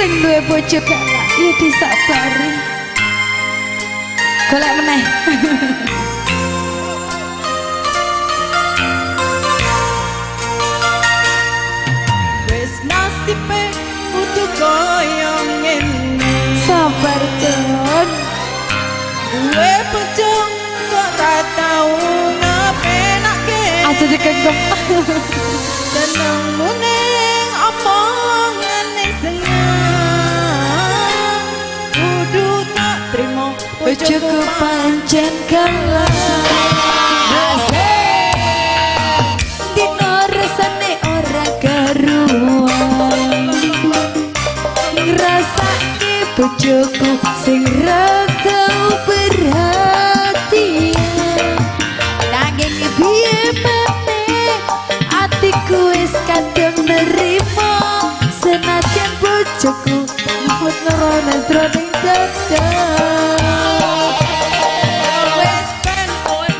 Sing duwe bojo galak ya disabari. Golek meneh. Wis nasibe kudu koyo ngene. Sabar, Jon. Duwe bojo kok ra tau ngepenake. Aja digenggam. Senengmu ning omongane seneng. Kudu tak trimo bojoku pancen galak. Asik. Dino resane ora karuan. Ngrasake bojoku sing ra tau perhatian. Nanging piye meneh atiku wis kadung nerima. Senajan bojoku mut ngerone jroning dada. Wis ben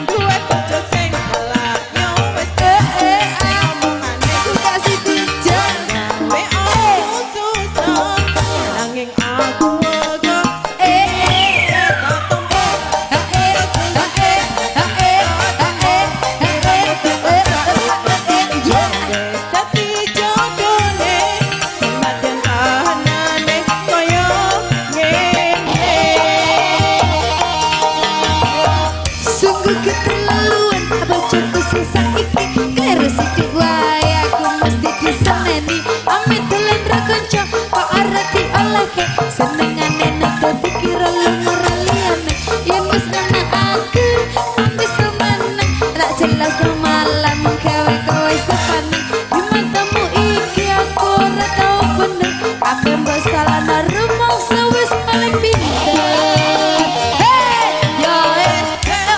duwe bojo sing galak yo wis sing omongane Aku kasih dijak. gawe aku susah nanging aku wega tak tompo. Wis dadi jodone senajan kahanane koyo ngene. Sungguh keterlaluan bojoku sing saiki. Kleru sithik wae aku mesti diseneni. Amit dolan ra kanca kok ora diolehke. Senengane nutup dikira lunga ra liyane. Yen wis ana aku wis meneng. Tak jelas malam gawe kowe sepane. Di matamu iki aku ora tau bener. Kabeh mbok salahno rumangsa wis paling pinter. Hey, yo Wis ben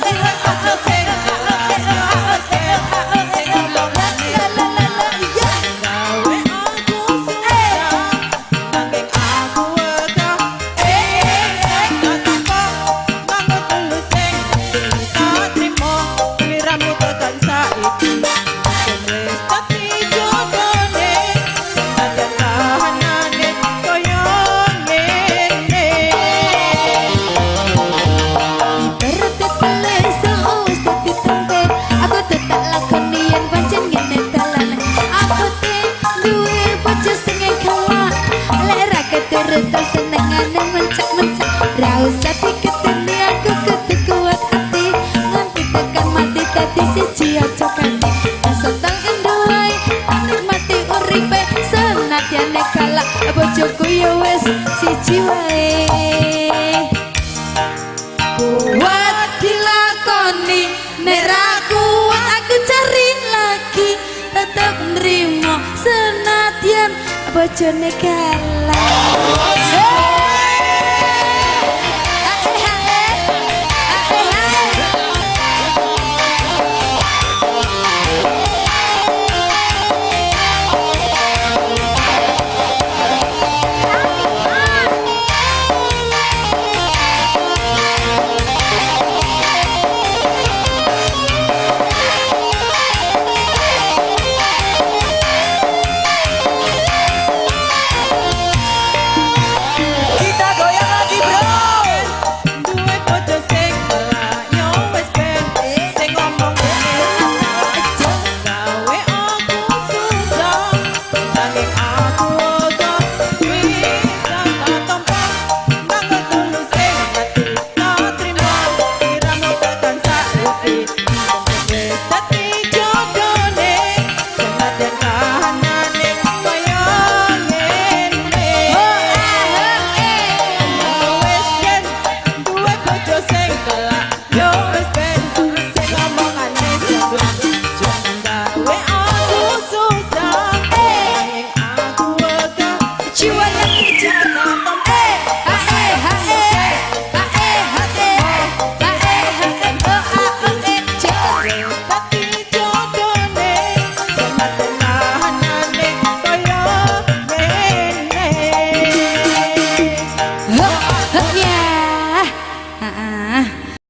duwe bojo sing galak yo wis ben sing omongane la la la la ya. gawe aku susah nanging aku wega tak tompo manut tulus sing tak trimo sliramu tekan saiki. Wis dadi jodone senajan kahanane koyo ngene. Ibarat telesa wis dadi tempe. Aku tetep lakoni yen pancen ngene dalane. Aku te duwe bojo sing galak. Lek ra keturut senengane mencak-mencak. Ra usah diketeni aku kudu kuat hati. Nganti tekan mati dadi siji aja ganti. Setel kendo wae nikmati uripe. Senadyan galak bojoku ya wis siji wae. Kuat dilakoni nek ra kuat aku cari lagi. Tetep nrimo senadyan bojone galak. Hey!